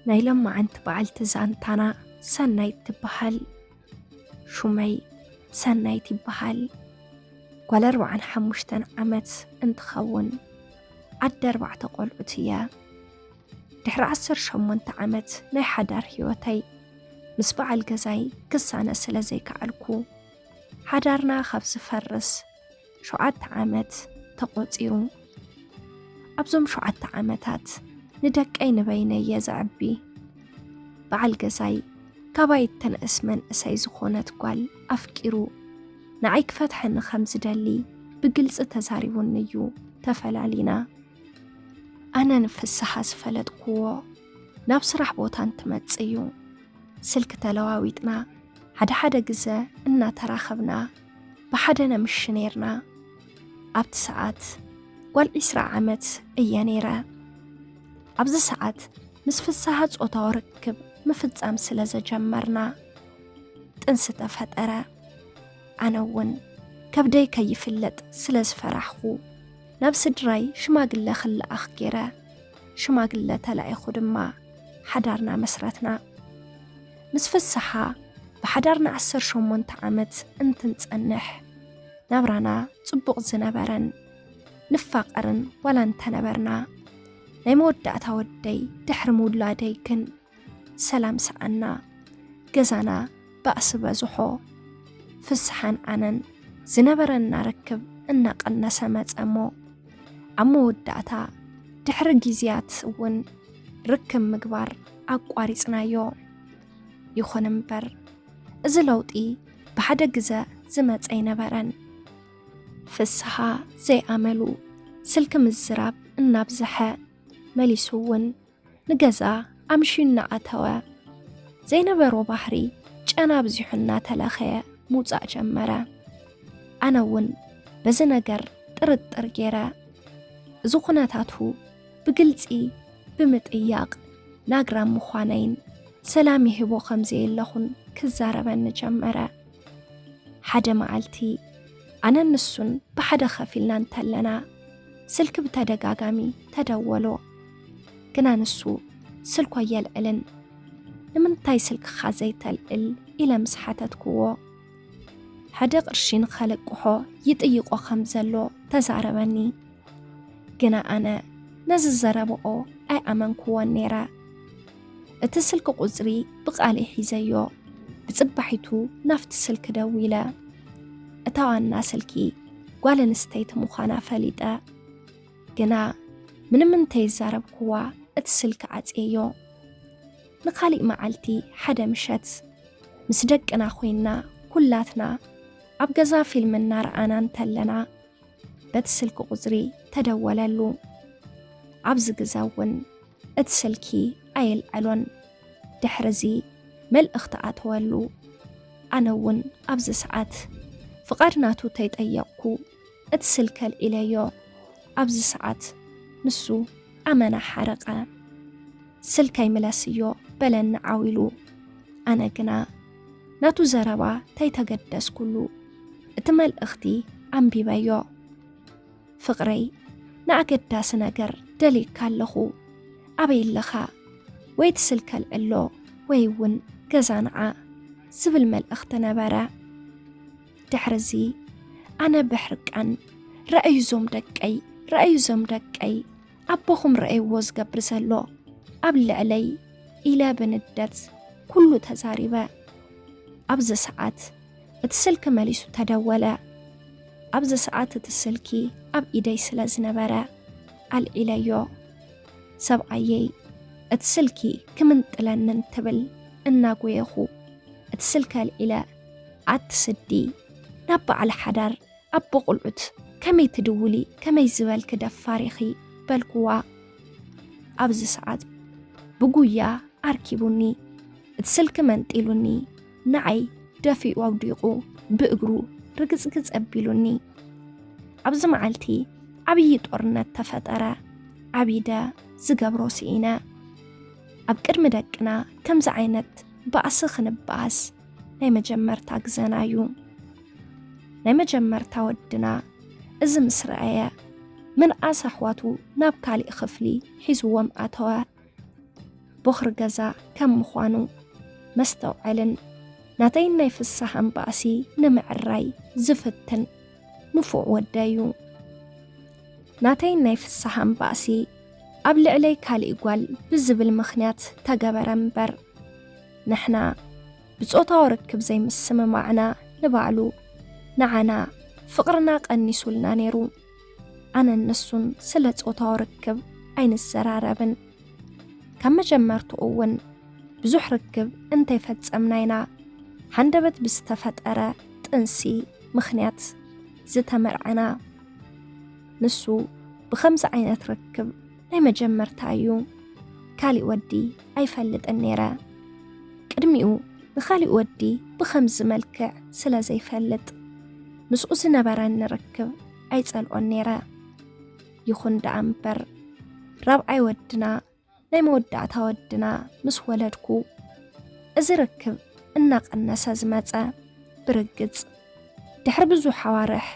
ናይ ሎማዓንቲ በዓልቲ ዛንታና ሰናይት ትበሃል። ሹመይ ሰናይት ይበሃል። ጓል ኣርባዓን ሓሙሽተን ዓመት እንትኸውን፣ ኣደ ኣርባዕተ ቆልዑት እየ። ድሕሪ ዓሰርተ ሸሞንተ ዓመት ናይ ሓዳር ህይወተይ፣ ምስ በዓል ገዛይ ክሳነ ስለ ዘይከኣልኩ፣ ሓዳርና ካብ ዝፈርስ ሸውዓተ ዓመት ተቖጺሩ። ኣብዞም ሸውዓተ ዓመታት ንደቀይ ንበይነይ እየ ዘዕቢ። በዓል ገዛይ ካባይ እተንእስ መንእሰይ ዝኾነት ጓል ኣፍቂሩ፣ ንዓይ ክፈትሐኒ ከም ዝደሊ ብግልጺ ተዛሪቡኒ እዩ ተፈላሊና። ኣነ ንፍስሓ ዝፈለጥኩዎ ናብ ስራሕ ቦታ እንትመጽእ እዩ። ስልኪ ተለዋዊጥና፣ ሓደ ሓደ ግዘ እናተራኸብና ብሓደ ነምሽ ነይርና። ኣብቲ ሰዓት ጓል ዒስራ ዓመት እየ ነይረ። ኣብዚ ሰዓት ምስ ፍስሓ ጾታዊ ርክብ ምፍጻም ስለ ዘጀመርና፣ ጥንሲ ተፈጠረ። ኣነ እውን ከብደይ ከይፍለጥ ስለ ዝፈራሕኹ፣ ናብ ስድራይ ሽማግለ ክለኣኽ ገይረ። ሽማግለ ተላኢኹ ድማ ሓዳርና መስረትና። ምስ ፍስሓ ብሓዳርና ዓሰርተ ሸሞንተ ዓመት እንትንጸንሕ፣ ናብራና ጽቡቕ ዝነበረን ንፋቐርን ዋላ እንተነበርና፣ ናይ መወዳእታ ወደይ ድሕሪ ምውላደይ ግን ሰላም ሰኣና። ገዛና ባእሲ በዝሖ። ፍስሓን ኣነን ዝነበረና ርክብ እናቐነሰ መጸ እሞ፣ ኣብ መወዳእታ ድሕሪ ግዜያት እውን ርክብ ምግባር ኣቋሪጽናዮ። ይኹን እምበር፣ እዚ ለውጢ ብሓደ ግዘ ዝመጸ ኣይነበረን። ፍስሓ ዘይኣመሉ ስልኪ ምዝራብ እናብዝሐ፣ መሊሱ እውን ንገዛ ኣምሽዩ እናኣተወ፣ ዘይነበሮ ባህሪ ጨና ኣብዚሑ እናተለኸየ ምውጻእ ጀመረ። ኣነ እውን በዚ ነገር ጥርጥር ገይረ። እዚ ኩነታቱ ብግልጺ ብምጥያቕ፣ ናግራም ምዃነይን ሰላም ይህቦ ከም ዘየለኹን ክዛረበኒ ጀመረ። ሓደ መዓልቲ ኣነን ንሱን ብሓደ ከፍ ኢልና እንተለና፣ ስልኪ ብተደጋጋሚ ተደወሎ። ግና ንሱ ስልኩ ኣየልዕልን። "ንምንታይ ስልክኻ ዘይተልዕል?" ኢለ ምስ ሓተትክዎ፣ ሓደ ቅርሺ ንኸልቅሖ ይጥይቆ ከም ዘሎ ተዛረበኒ። ግና ኣነ ነዚ ዘረብኦ ኣይኣመንክዎን ነይረ። እቲ ስልኪ ቁጽሪ ብቓለይ ሒዘዮ። ብጽባሒቱ ናብቲ ስልኪ ደዊለ። እታ ዋና ስልኪ ጓል ኣንስተይቲ ምዃና ፈሊጠ። ግና ምንም እንተይዛረብክዋ፣ እቲ ስልኪ ዓጽየዮ። ንኻሊእ መዓልቲ ሓደ ምሸት ምስ ደቅና ኮይንና፣ ኩላትና ኣብ ገዛ ፊልም እናረኣና እንተለና፣ በቲ ስልኪ ቁጽሪ ተደወለሉ። ኣብዚ ግዘ እውን እቲ ስልኪ ኣየልዐሎን። ድሕርዚ መልእኽቲ ኣተወሉ። ኣነ እውን ኣብዚ ሰዓት ፍቓድ ናቱ ተይጠየቕኩ እቲ ስልኪ ኣልዒለዮ። ኣብዚ ሰዓት ንሱ ኣመና ሓረቐ። "ስልከይ ምለስዮ" በለኒ ዓው ኢሉ። ኣነ ግና ናቱ ዘረባ ተይተገደስኩሉ እቲ መልእኽቲ ኣንቢበዮ። "ፍቕረይ፣ ንኣገዳሲ ነገር ደልየካ ኣለኹ። ኣበይ ኣለኻ? ወይ እቲ ስልኪ ኣልዕሎ ወይ እውን ገዛ ንዓ" ዝብል መልእኽቲ ነበረ። ድሕርዚ ኣነ ብሕርቃን፣ "ረኣዩ ዞም ደቀይ፣ ረኣዩ ዞም ደቀይ፣ ኣቦኹም ረኣይዎ ዝገብር ዘሎ ኣብ ልዕለይ" ኢለ ብንደት ኩሉ ተዛሪበ። ኣብዚ ሰዓት እቲ ስልኪ መሊሱ ተደወለ። ኣብዚ ሰዓት እቲ ስልኪ ኣብ ኢደይ ስለ ዝነበረ ኣልዒለዮ። ሰብኣየይ እቲ ስልኪ ክምንጥለኒ እንትብል እናጎየኹ እቲ ስልኪ ኣልዒለ፣ "ኣቲ ስዲ፣ ናብ በዓል ሓዳር ኣቦ ቁልዑት ከመይ ትድውሊ፣ ከመይ ዝበልኪ ደፋር ኢኺ?" በልክዋ። ኣብዚ ሰዓት ብጉያ ኣርኪቡኒ፣ እቲ ስልኪ መንጢሉኒ፣ ንዓይ ደፊኡ ኣውዲቑ ብእግሩ ርግጽግጽ ኣቢሉኒ። ኣብዚ መዓልቲ ዓብዪ ጦርነት ተፈጠረ። ዓቢደ ዝገብሮ ስኢነ። ኣብ ቅድሚ ደቅና ከምዚ ዓይነት ባእሲ ክንበኣስ ናይ መጀመርታ ግዘና እዩ። ናይ መጀመርታ ወድና እዚ ምስ ረኣየ፣ ምንኣስ ኣሕዋቱ ናብ ካሊእ ክፍሊ ሒዝዎም ኣተወ። ቦኽሪ ገዛ ከም ምዃኑ መስተውዐልን ናተይን ናይ ፍስሓን ባእሲ ንምዕራይ ዝፍትን ንፉዕ ወደይ እዩ። ናተይን ናይ ፍስሓን ባእሲ ኣብ ልዕለይ ካሊእ ጓል ብዝብል ምኽንያት ተገበረ እምበር፣ ንሕና ብጾታዊ ርክብ ዘይምስምማዕና ንባዕሉ ንዓና ፍቕርና ቀኒሱልና ነይሩ። ኣነን ንሱን ስለ ጾታዊ ርክብ ኣይንዘራረብን። ካብ መጀመርትኡ እውን ብዙሕ ርክብ እንተይፈጸምና ኢና ሃንደበት ብዝተፈጠረ ጥንሲ ምኽንያት ዝተመርዐና። ንሱ ብኸምዚ ዓይነት ርክብ ናይ መጀመርታ እዩ። ካሊእ ወዲ ኣይፈልጥን ነይረ። ቅድሚኡ ንኻሊእ ወዲ ብኸምዚ መልክዕ ስለ ዘይፈልጥ፣ ምስኡ ዝነበረኒ ርክብ ኣይጸልኦን ነይረ። ይኹን ደኣ እምበር፣ ራብዓይ ወድና፣ ናይ መወዳእታ ወድና ምስ ወለድኩ፣ እዚ ርክብ እናቐነሰ ዝመጸ። ብርግጽ፣ ድሕሪ ብዙሕ ኣዋርሕ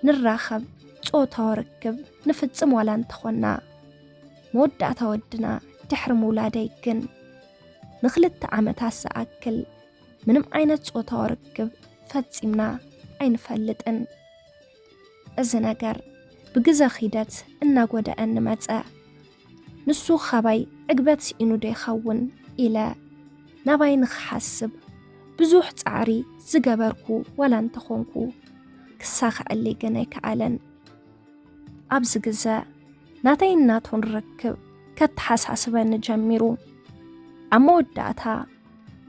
ንራኸብ፣ ጾታዊ ርክብ ንፍጽም ዋላ እንተኾንና፣ መወዳእታ ወድና ድሕሪ ምውላደይ ግን፣ ንኽልተ ዓመታት ዝኣክል ምንም ዓይነት ጾታዊ ርክብ ፈጺምና ኣይንፈልጥን። እዚ ነገር ብግዘ ኺደት እናጎደኣኒ መጸ። ንሱ ኻባይ ዕግበት ስኢኑ ዶ ይኸውን ኢለ ናባይ ንኽሓስብ ብዙሕ ጻዕሪ ዝገበርኩ ዋላ እንተኾንኩ፣ ክሳኽዐለይ ግን ኣይከኣለን። ኣብዚ ግዘ ናተይን ናቱን ርክብ ከተሓሳስበኒ ጀሚሩ። ኣብ መወዳእታ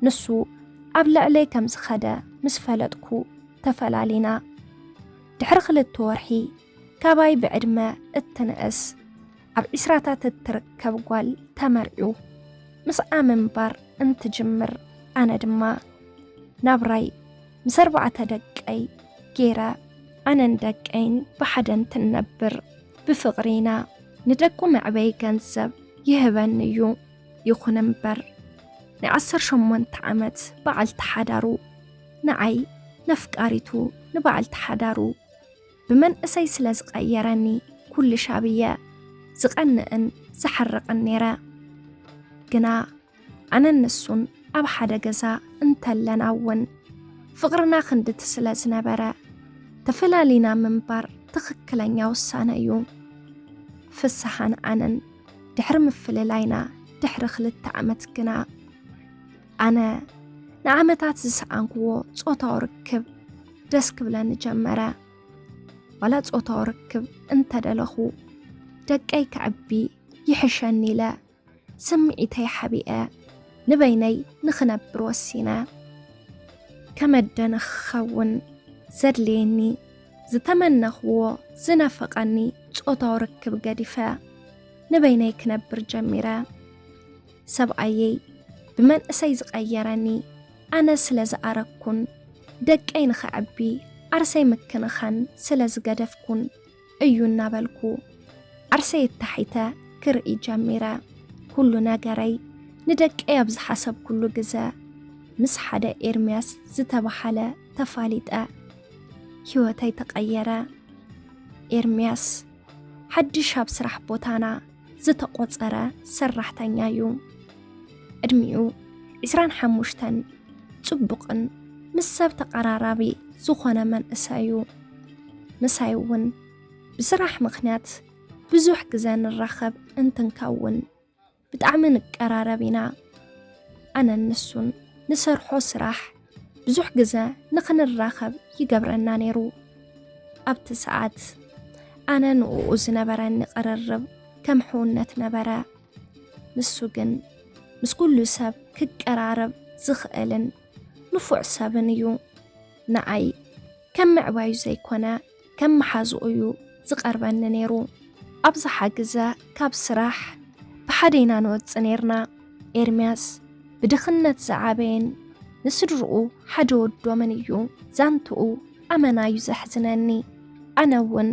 ንሱ ኣብ ልዕለይ ከም ዝኸደ ምስ ፈለጥኩ ተፈላሊና። ድሕሪ ክልተ ወርሒ ካባይ ብዕድመ እትንእስ ኣብ ዒስራታት እትርከብ ጓል ተመርዕዩ ምስኣ ምንባር እንትጅምር፣ ኣነ ድማ ናብራይ ምስ ኣርባዕተ ደቀይ ገይረ ኣነን ደቀይን ብሓደ እንትንነብር ብፍቕሪ ኢና። ንደቁ መዕበዪ ገንዘብ ይህበኒ እዩ። ይኹን እምበር ናይ ዓሰርተ ሸሞንተ ዓመት በዓልቲ ሓዳሩ ንዓይ ነፍቃሪቱ ንበዓልቲ ሓዳሩ ብመንእሰይ ስለ ዝቐየረኒ ኩሉ ሻብየ ዝቐንእን ዝሓርቕን ነይረ። ግና ኣነን ንሱን ኣብ ሓደ ገዛ እንተለና እውን ፍቕርና ክንድቲ ስለ ዝነበረ ተፈላሊና ምንባር ትኽክለኛ ውሳነ እዩ። ፍስሓን ኣነን ድሕሪ ምፍልላይና ድሕሪ ክልተ ዓመት ግና ኣነ ንዓመታት ዝሰኣንክዎ ጾታዊ ርክብ ደስ ክብለኒ ጀመረ። ዋላ ጾታዊ ርክብ እንተደለኹ ደቀይ ከዕቢ ይሕሸኒ ኢለ ስምዒተይ ሓቢኤ ንበይነይ ንኽነብር ወሲነ። ከመደነ ክኸውን ዘድልየኒ ዝተመነኽዎ ዝነፈቐኒ ጾታዊ ርክብ ገዲፈ ንበይነይ ክነብር ጀሚረ። ሰብኣየይ ብመንእሰይ ዝቐየረኒ ኣነ ስለ ዝኣረግኩን ደቀይ ንኸዕቢ ዓርሰይ ምክንኻን ስለ ዝገደፍኩን እዩ እናበልኩ ዓርሰይ ኣታሒተ ክርኢ ጀሚረ። ኩሉ ነገረይ ንደቀይ ኣብ ዝሓሰብኩሉ ግዘ ምስ ሓደ ኤርምያስ ዝተባሃለ ተፋሊጠ። ህይወተይ ተቐየረ። ኤርምያስ ሓድሽ ኣብ ስራሕ ቦታና ዝተቖጸረ ሰራሕተኛ እዩ። ዕድሚኡ ዒስራን ሓሙሽተን፣ ጽቡቕን ምስ ሰብ ተቐራራቢ ዝኾነ መንእሰይ እዩ። ምሳይ እውን ብስራሕ ምኽንያት ብዙሕ ግዘ ንራኸብ እንትንከውን ብጣዕሚ ንቀራረብ ኢና። ኣነን ንሱን ንሰርሖ ስራሕ ብዙሕ ግዘ ንኽንራኸብ ይገብረና ነይሩ። ኣብቲ ሰዓት ኣነ ንእኡ ዝነበረኒ ቅርርብ ከም ሕውነት ነበረ። ንሱ ግን ምስ ኩሉ ሰብ ክቀራረብ ዝኽእልን ንፉዕ ሰብን እዩ። ንዓይ ከም ምዕባዩ ዘይኮነ ከም መሓዝኡ እዩ ዝቐርበኒ ነይሩ። ኣብዝሓ ግዘ ካብ ስራሕ ብሓደ ኢና ንወፅእ ነይርና። ኤርምያስ ብድኽነት ዝዓበየን ንስድርኡ ሓደ ወዶምን እዩ። ዛንትኡ ኣመና እዩ ዘሕዝነኒ። ኣነ እውን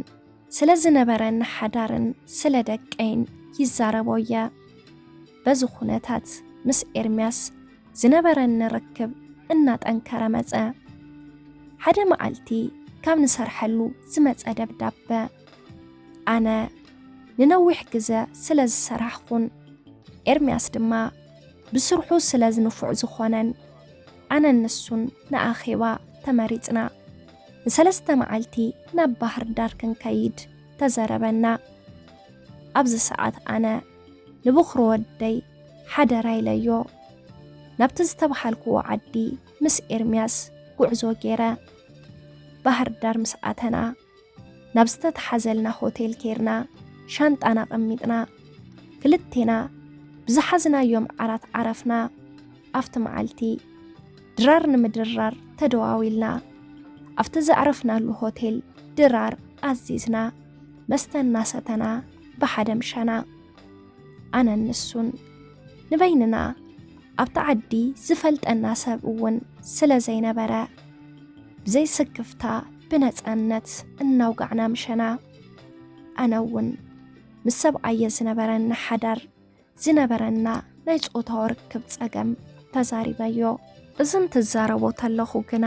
ስለ ዝነበረኒ ሓዳርን ስለ ደቀይን ይዛረቦ እየ። በዚ ኩነታት ምስ ኤርምያስ ዝነበረኒ ርክብ እናጠንከረ መጸ። ሓደ መዓልቲ ካብ ንሰርሐሉ ዝመጸ ደብዳበ፣ ኣነ ንነዊሕ ግዘ ስለ ዝሰራሕኹን ኤርምያስ ድማ ብስርሑ ስለ ዝንፉዕ ዝኾነን ኣነን ንሱን ንኣኼባ ተመሪጽና። ንሰለስተ መዓልቲ ናብ ባህር ዳር ክንከይድ ተዘረበና። ኣብዚ ሰዓት ኣነ ንብኹሪ ወደይ ሓደራ ኢለዮ። ናብቲ ዝተባሃልክዎ ዓዲ ምስ ኤርምያስ ጉዕዞ ገይረ። ባህር ዳር ምስ ኣተና ናብ ዝተተሓዘልና ሆቴል ኬርና ሻንጣና ቀሚጥና። ክልቴና ብዝሓዝናዮም ዓራት ዓረፍና። ኣብቲ መዓልቲ ድራር ንምድራር ተደዋዊልና። ኣብቲ ዘዕረፍናሉ ሆቴል ድራር ኣዚዝና፣ መስተ እናሰተና ብሓደ ምሸና። ኣነን ንሱን ንበይንና፣ ኣብቲ ዓዲ ዝፈልጠና ሰብ እውን ስለ ዘይነበረ፣ ብዘይ ስክፍታ ብነጻነት እናውጋዕና ምሸና። ኣነ እውን ምስ ሰብኣየ ዝነበረና ሓዳር፣ ዝነበረና ናይ ጾታዊ ርክብ ጸገም ተዛሪበዮ። እዚ እንትዛረቦ ተለኹ ግና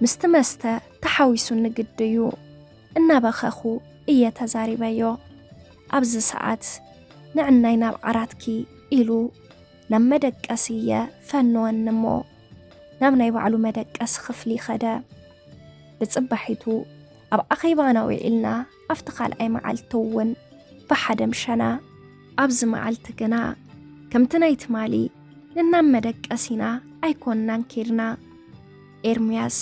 ምስቲ መስተ ተሓዊሱኒ ግዲ እዩ። እናበኸኹ እየ ተዛሪበዮ። ኣብዚ ሰዓት ንዕናይ ናብ ዓራትኪ ኢሉ ናብ መደቀሲ እየ ፈነወኒ እሞ ናብ ናይ ባዕሉ መደቀሲ ክፍሊ ኸደ። ብጽባሒቱ ኣብ ኣኼባና ውዒልና ኣብቲ ካልኣይ መዓልቲ እውን ብሓደ ምሸና። ኣብዚ መዓልቲ ግና ከምቲ ናይ ትማሊ ንናብ መደቀሲና ኣይኮንናን ኬድና። ኤርምያስ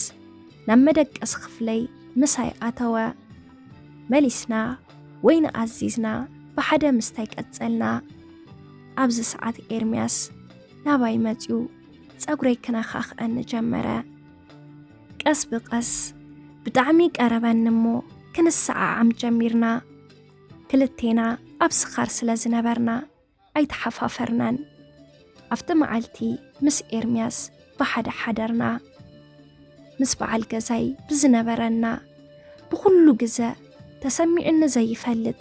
ናብ መደቀሲ ክፍለይ ምሳይ ኣተወ። መሊስና ወይኒ ኣዚዝና ብሓደ ምስታይ ቀጸልና። ኣብዚ ሰዓት ኤርምያስ ናባይ መጺኡ ጸጉረይ ክነኻኽኣኒ ጀመረ። ቀስ ብቐስ ብጣዕሚ ቀረበኒ እሞ ክንሰዓዓም ጀሚርና። ክልቴና ኣብ ስኻር ስለ ዝነበርና ኣይተሓፋፈርናን። ኣብቲ መዓልቲ ምስ ኤርምያስ ብሓደ ሓደርና። ምስ በዓል ገዛይ ብዝነበረና ብኹሉ ግዘ ተሰሚዑኒ ዘይፈልጥ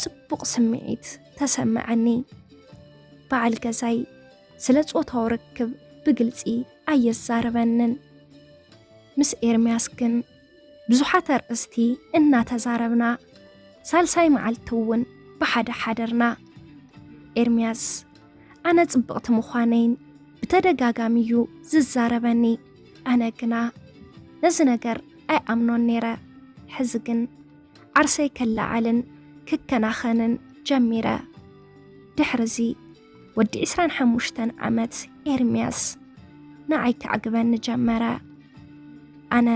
ጽቡቕ ስምዒት ተሰመዐኒ። በዓል ገዛይ ስለ ጾታዊ ርክብ ብግልጺ ኣየዛረበንን። ምስ ኤርምያስ ግን ብዙሓት ኣርእስቲ እናተዛረብና፣ ሳልሳይ መዓልቲ እውን ብሓደ ሓደርና። ኤርምያስ ኣነ ጽብቕቲ ምዃነይን ብተደጋጋሚ እዩ ዝዛረበኒ። ኣነ ግና ነዚ ነገር ኣይኣምኖን ነይረ። ሕዚ ግን ዓርሰይ ከለዓዕልን ክከናኸንን ጀሚረ። ድሕርዚ ወዲ ዕስራን ሓሙሽተን ዓመት ኤርምያስ ንዓይ ከዕግበኒ ጀመረ። ኣነ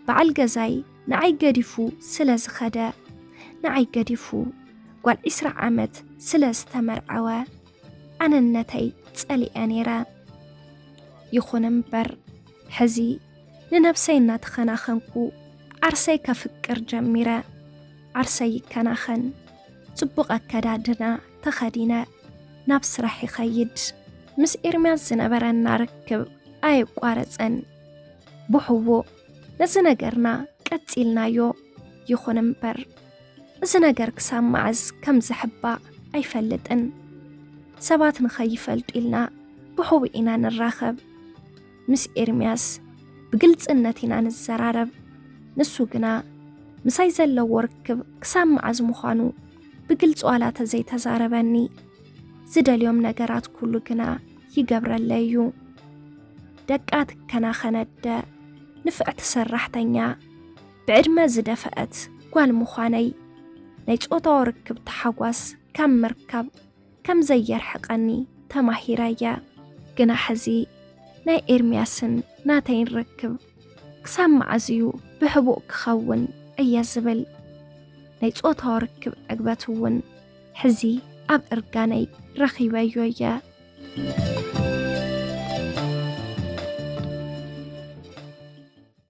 በዓል ገዛይ ንዓይ ገዲፉ ስለ ዝኸደ፣ ንዓይ ገዲፉ ጓል ዕስራ ዓመት ስለ ዝተመርዐወ፣ ኣነነተይ ጸሊኤ ነይረ። ይኹን እምበር፣ ሕዚ ንነብሰይ እናተኸናኸንኩ ዓርሰይ ከፍቅር ጀሚረ። ዓርሰይ ይከናኸን፣ ጽቡቕ ኣከዳድና ተኸዲነ ናብ ስራሕ ይኸይድ። ምስ ኤርምያስ ዝነበረና ርክብ ኣየቋረጸን። ብሕቡእ ነዚ ነገርና ቀጺልናዮ። ይኹን እምበር፣ እዚ ነገር ክሳብ መዓዝ ከም ዝሕባእ ኣይፈልጥን። ሰባት ንኸይፈልጡ ኢልና ብሕቡእ ኢና ንራኸብ። ምስ ኤርምያስ ብግልጽነት ኢና ንዘራረብ። ንሱ ግና ምሳይ ዘለዎ ርክብ ክሳብ መዓዝ ምዃኑ ብግልጺ ዋላ ተዘይተዛረበኒ፣ ዝደልዮም ነገራት ኩሉ ግና ይገብረለይ እዩ። ደቃ ትከናኸን ኣደ፣ ንፍዕቲ ሰራሕተኛ፣ ብዕድመ ዝደፈአት ጓል ምዃነይ፣ ናይ ጾታዊ ርክብ ተሓጓስ ካብ ምርካብ ከም ዘየርሕቐኒ ተማሂረ እየ። ግና ሕዚ ናይ ኤርምያስን ናተይን ርክብ ክሳብ መዓዝ እዩ ብሕቡእ ክኸውን እየ ዝብል። ናይ ጾታዊ ርክብ ዕግበት እውን ሕዚ ኣብ እርጋነይ ረኺበዮ እየ።